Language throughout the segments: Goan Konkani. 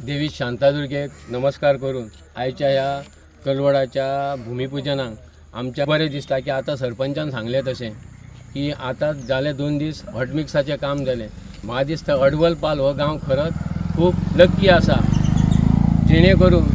देवी शांतादुर्गेक नमस्कार करून आयच्या ह्या कलवडाच्या भूमिपूजनाक आमच्या बरें दिसता की आतां सरपंचान सांगलें तशें की आतां जाले 2 दीस हॉटमिक्साचें काम जालें। म्हाका दिसता अडवलपाल हो गांव खरंच खूब लक्की आसा, जेणे करून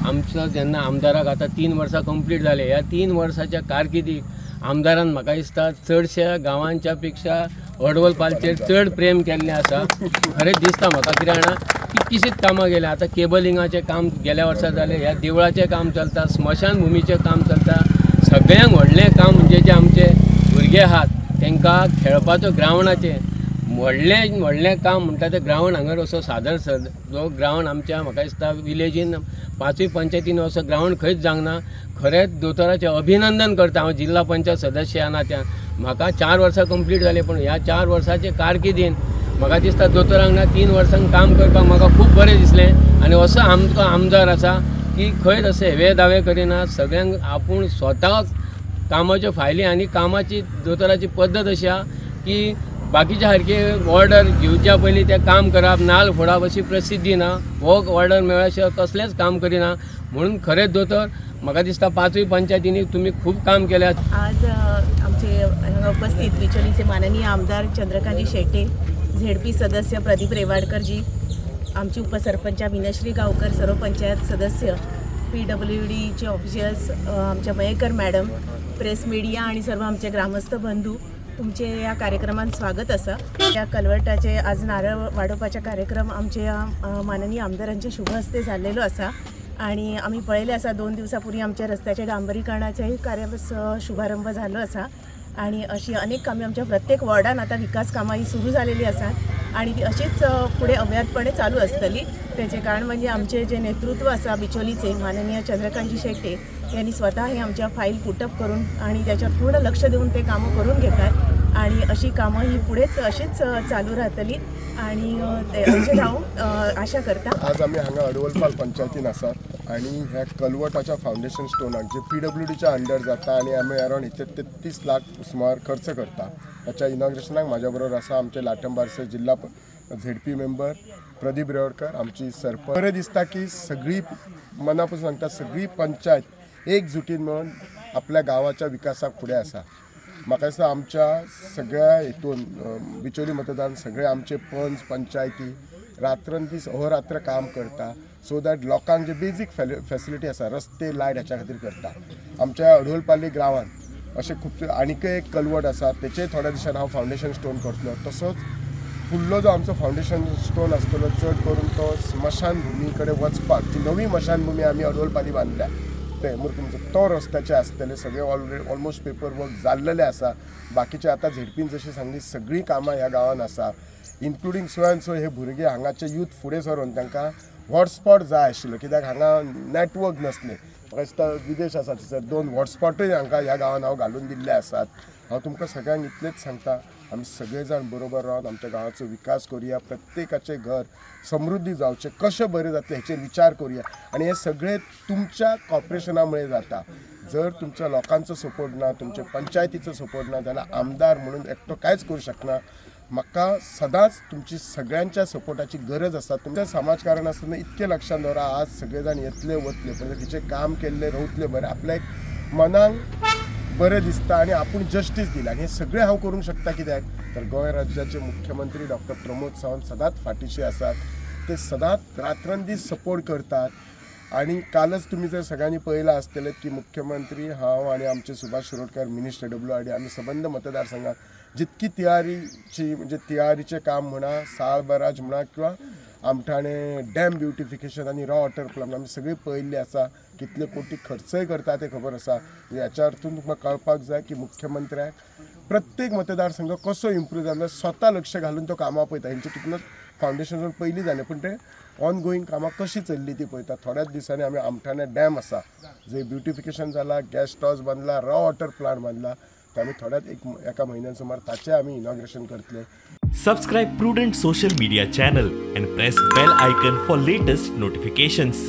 आमचो जेन्ना आमदाराक आतां 3 वर्सां कंप्लीट जाले, ह्या 3 वर्साच्या कारकिर्दीक आमदारान म्हाका दिसता चडश्या गांवांच्या पेक्षा अडवलपालचेर चड प्रेम केल्लें आसा। खरेंच दिसता म्हाका, कित्याक जाणा कितकीशींच कामां गेल्या, आतां केबलिंगाचें काम गेल्या वर्सा जालें, ह्या देवळाचें काम चलता, स्मशानभुमीचें काम चलता। सगळ्यांक व्हडलें काम म्हणजे जे आमचे भुरगे आहात तांकां खेळपाचो ग्रावंडाचें व्हडलें व्हडलें काम म्हणटा तें ग्रावंड हांगार असो सादर जो ग्रावंड आमच्या म्हाका दिसता विलेजीन 5वी पंचायतीन असो ग्रावंड खंयच जावंक ना। खरेंच दोतोराचें अभिनंदन करता हांव जिल्हा पंचायत सदस्य ह्या नात्यान। म्हाका 4 वर्सां कंप्लीट जालें, पूण ह्या 4 वर्साचे कारकिर्दीन म्हाका दिसता दोतोरांक ना 3 वर्सांक काम करपाक म्हाका खूब बरें दिसलें। आनी असो आमकां आमदार आसा की खंयच अशें हेवे दावे करिना, सगळ्यांक आपूण स्वताक कामाच्यो फायली आनी कामाची दोतोराची पद्दत अशी आसा की बाकीच्या सारकी ऑर्डर घेवच्या पयलीं तें काम करप, नाल फोडप अशी प्रसिद्धी ना, हो ऑर्डर मेळ्ळ्या शिवाय कसलेंच काम करिना। म्हणून खरेंच दोतोर म्हाका दिसता 5वी पंचायतींनी तुमी खूब काम केल्यात। आज आमचे हांगा उपस्थित बिचोलीचे माननीय आमदार चंद्रकांतजी शेट्ये, झेडपी सदस्य प्रदीप रेवाडकरजी, आमची उपसरपंच मीनाश्री गावकर, सर्व पंचायत सदस्य, PWDचे ऑफिशियल्स, आमच्या मयेकर मॅडम, प्रेस मीडिया आणि सर्व आमचे ग्रामस्थ बंधू, तुमचे या कार्यक्रमात स्वागत आसा। या कलवटाचे आज नारळ वाडोवपाचे कार्यक्रम आमचे माननीय आमदारांच्या शुभ हस्ते जाल्लेलो आसा आणि आमी पळयलें आसा 2 दिवसां पूर्वी आमच्या रस्त्याच्या डांबरीकरणाचेय कार्य शुभारंभ जाल्लो आसा आणि अशी अनेक कामां आमच्या प्रत्येक वॉर्डान आतां विकास कामां ही सुरू जालेली आसात आणि ती अशीच फुडें अव्याहतपणे चालू आसतली। तेचें कारण म्हणजे आमचे जे नेतृत्व आसा बिचोलीचे माननीय चंद्रकांतजी शेट्ये यांनी स्वतः हे आमच्या फाईल पुटअप करून आणि त्याच्यावर पूर्ण लक्ष देऊन ते कामं करून घेतात आणि अशी कामं ही पुढेच अशीच चालू राहतली आणि ते अशें हांव आशा करता। आज आमी हांगा अडवलपाल पंचायतीन आसात आणि ह्या कलवटाच्या फावंडेशन स्टोनाक जे PWDच्या अंडर जाता आणि आमी अरावंड इथे 33 लाख सुमार खर्च करता, ताच्या इनॉग्रेशनाक म्हाज्या बरोबर आसा आमचे लाटंबारसे जिल्हा झेडपी मेंबर प्रदीप रेवडकर, आमची सरपंच। बरें दिसता की सगळी मना पसून सांगता सगळी पंचायत एकजुटीन मेळून आपल्या गांवाच्या विकासाक फुडें आसा। म्हाका दिसता आमच्या सगळ्या हितून बिचोली मतदान सगळे आमचे पंच पंचायती रात्रंदीस अहोरात्र काम करता, सो that लोकांक जे बेजीक फेसिलिटी आसा रस्ते लायट हाच्या खातीर करता। आमच्या अडवलपाली गांवांत अशें खूब आनीकय एक कलवट आसा, तेचेय थोड्या दिसान हांव फावंडेशन स्टोन करतलो। तसोच फुडलो जो आमचो फावंडेशन स्टोन आसतलो चड करून तो स्मशानभुमी कडेन वचपाक, जी नवी स्मशानभुमी आमी अडवलपाली बांदल्या ते मुरकुमचो तो रस्त्याचे आसतले सगळे ऑलरेडी ऑलमोस्ट पेपर वर्क जाल्लेले आसा। बाकीचे आतां झेडपीन जशें सांगली सगळीं कामां ह्या गांवांत आसा, इन्क्लुडींग सो एंड सो हे भुरगे हांगाचे यूथ फुडें सरून तांकां हॉटस्पॉट जाय आशिल्लो, कित्याक हांगा नॅटवर्क नासलें। म्हाका दिसता विदेश आसा थंयसर 2 हॉटस्पॉटूय हांकां ह्या गांवांत हांव घालून दिल्ले आसात। हांव तुमकां सगळ्यांक इतलेंच सांगता, आमी सगळे जाण बरोबर रावन आमच्या गांवाचो विकास करुया, प्रत्येकाचें घर समृद्धी जावचें, कशें बरें जातलें हेचेर विचार करुया आनी हें सगळें तुमच्या कॉपरेशना मुळे जाता। जर तुमच्या लोकांचो सपोर्ट ना, तुमच्या पंचायतीचो सपोर्ट ना जाल्यार आमदार म्हणून एकटो कांयच करूं शकना। म्हाका सदांच तुमची सगळ्यांच्या सपोर्टाची गरज आसा। तुमच्या समाजकारण आसतना इतकें लक्षांत दवरा, आज सगळे जाण येतले वतले पण तिचें काम केल्लें रवतलें बरें, आपल्या एक मनाक बरें दिसता आनी आपूण जस्टीस दिला आनी हें सगळें हांव करूंक शकता कित्याक तर गोंय राज्याचे मुख्यमंत्री डॉक्टर प्रमोद सावंत सदांच फाटीशी आसात, ते सदांच रात्रंदीस सपोर्ट करतात। आनी कालच तुमी जर सगळ्यांनी पळयलां आसतलें की मुख्यमंत्री हांव आनी आमचे सुभाष शिरोडकर मिनिस्टर WID आमी सबंद मतदारसंघात जितकी तियारीची म्हणजे तियारीचें काम म्हणा, साळ बराज म्हणा किंवा आमठाणे डॅम ब्युटिफिकेशन आनी रॉ वॉटर प्लांट आमी सगळीं पळयल्ली आसा, कितले कोटी खर्चय करता ते खबर आसा। हेच्या अर्थून तुमकां कळपाक जाय की मुख्यमंत्र्याक प्रत्येक मतदारसंघ कसो इम्प्रूव जाला स्वता लक्ष घालून तो कामां पळयता। हेंचे तितूनच फावंडेशन पयलीं जालें पूण ते ऑनगोईंग कामां कशीं चल्ली ती पळयता। थोड्याच दिसांनी आमी आमठाणे डॅम आसा जंय ब्युटिफिकेशन जाला, गॅस्ट हावस बांदला, रॉ वॉटर प्लांट बांदला, ते आमी थोड्याच एका म्हयन्यान सुमार ताचें आमी इनॉग्रेशन करतले। Subscribe Prudent Social Media channel and press bell icon for latest notifications.